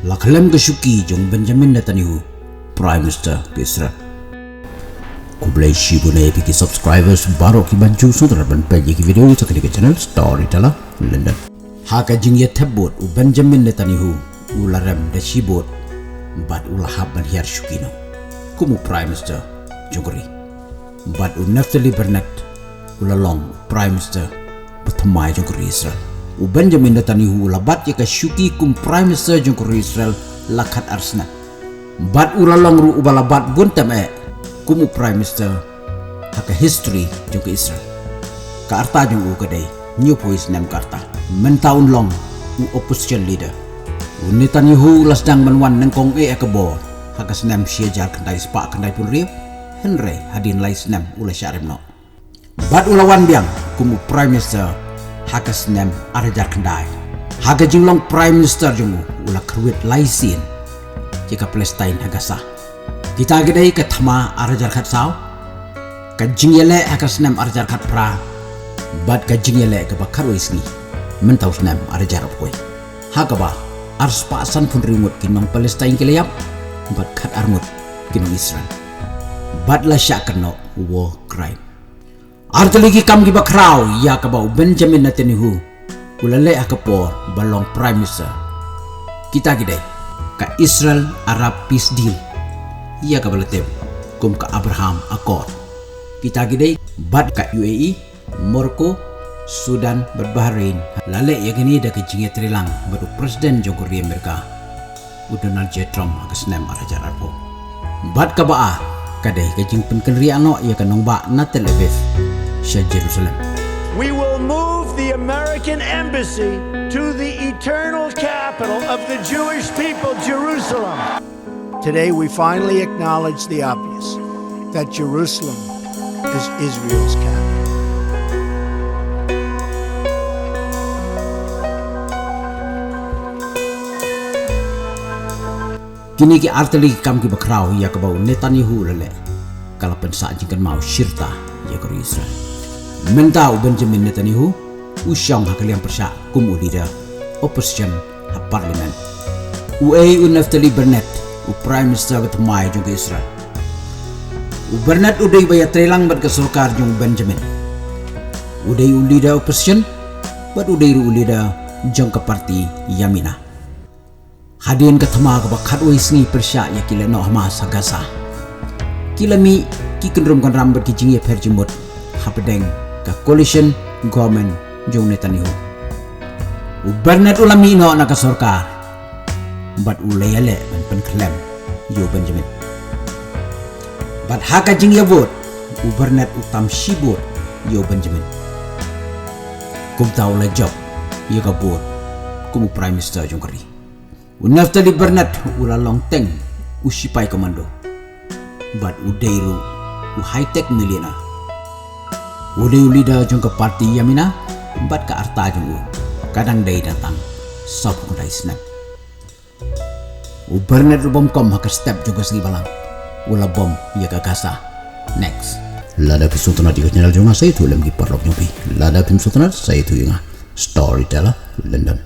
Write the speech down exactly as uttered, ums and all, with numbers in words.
La khlem ka shuki jong Benjamin Netanyahu, Prime Minister ka Israel. Khublei shibun ïa phi ki subscribers baroh ki ban ju sngewtynnat ban peit ïa ki video sa kane ka channel Storyteller London. Ha ka jingïathep vote u Benjamin Netanyahu u la rem da shi vote bad u la hap ban hiar shuki noh kum u Prime Minister jong ka ri. Bad u Naftali Bennett u la long Prime Minister ba thymmai jong ka ri Israel. U Benjamin Netanyahu u la bat ïa ka shuki kum Prime Minister jong ka ri Israel la khatar snem. Bad u la long ruh uba la bat bun tam eh kum u Prime Minister ha ka history jong ka Israel. Ka rta jong u ka dei hynñiewphew snem ka rta. Mynta un long u opposition leader. U Netanyahu u la sdang ban wan nyngkong eh ha ka bor ha ka snem shi hajar khyndai spah khyndaiphew hynriew, hynrei hadien lai snem u la shah rem noh. Bad u la wan biang kum u Prime Minister ha ka snem ar hajar khyndai. Ha ka jinglong Prime Minister jong u u la kyrwit lai sien ïa ka Palestine ha Gaza. Kita ki dei ka thma ar hajar khatsaw, ka jingïaleh ha ka snem ar hajar khatphra bad ka jingïaleh kaba khatwei sngi mynta u snem ar hajar arphew wei, ha kaba arspah sanphew hynriew ngut ki nong Palestine ki la ïap bad khatar ngut ki nong Israel. Bad la shah kynnoh war crime. Artylli ki kam kiba khraw ïa kaba u Benjamin Netanyahu u la leh ha ka por ba long Prime Minister, kita ki dei ka Israel Arab Peace Deal, ïa kaba la tip kum ka Abraham Accord. Kita ki dei bad ka U A E, Morocco, Sudan bad Bahrain. La leh ïa kine da ka jingïatreilang bad u President jong ka ri Amerika u Donald J Trump ha ka snem ar hajar arphew. Bad kaba ar ka dei ka jingpynkynriah noh ïa ka nongbah na Tel Aviv sha Jerusalem. We will move the American embassy to the eternal capital of the Jewish people, Jerusalem. Today, we finally acknowledge the obvious that Jerusalem is Israel's capital. Kine ki artylli ki kam kiba khraw ïa kaba u Netanyahu u la leh ka la pynsah jingkynmaw shirta ïa ka ri Israel. Mynta u Benjamin Netanyahu u shong ha ka liang pyrshah kum u leader opposition ha parliament. U ei u Naftali Bennett u Prime Minister ba thymmai jong ka Israel. U Bennett u dei ba ïatreilang bad ka sorkar jong u Benjamin. U dei u leader opposition bad u dei ruh u leader jong ka parti Yamina. Hadien ka thma kaba khatwei sngi pyrshah ïa ki lehnoh Hamas ha Gaza, ki la mih ki kynrum kynram bad ki jingïapher jingmut hapdeng ka coalition government jong u Netanyahu. U Bennett u la mih noh na ka sorkar bad u la ïaleh ban pynkhlem ïa u Benjamin. Bad ha ka jingïa vote u Bennett u tam shi vote ïa u Benjamin. Kumta u la jop ïa ka vote kum u Prime Minister jong ka ri. U Naftali Bennett u la long teng u shipai commando bad u dei ruh u high-tech millionaire. U dei u leader jong ka parti Yamina bad ka rta jong u ka dang dei da tang sawphew khyndai snem. U Bennett u bom kum ha ka step jong ka sngi balang, u la bom ïa ka Gaza. Next. Lada phi sngewtynnat ïa ka channel jong nga sa ïathuh lem ki paralok jong phi. Lada phim sngewtynnat sa ïathuh ïa nga. Storyteller London.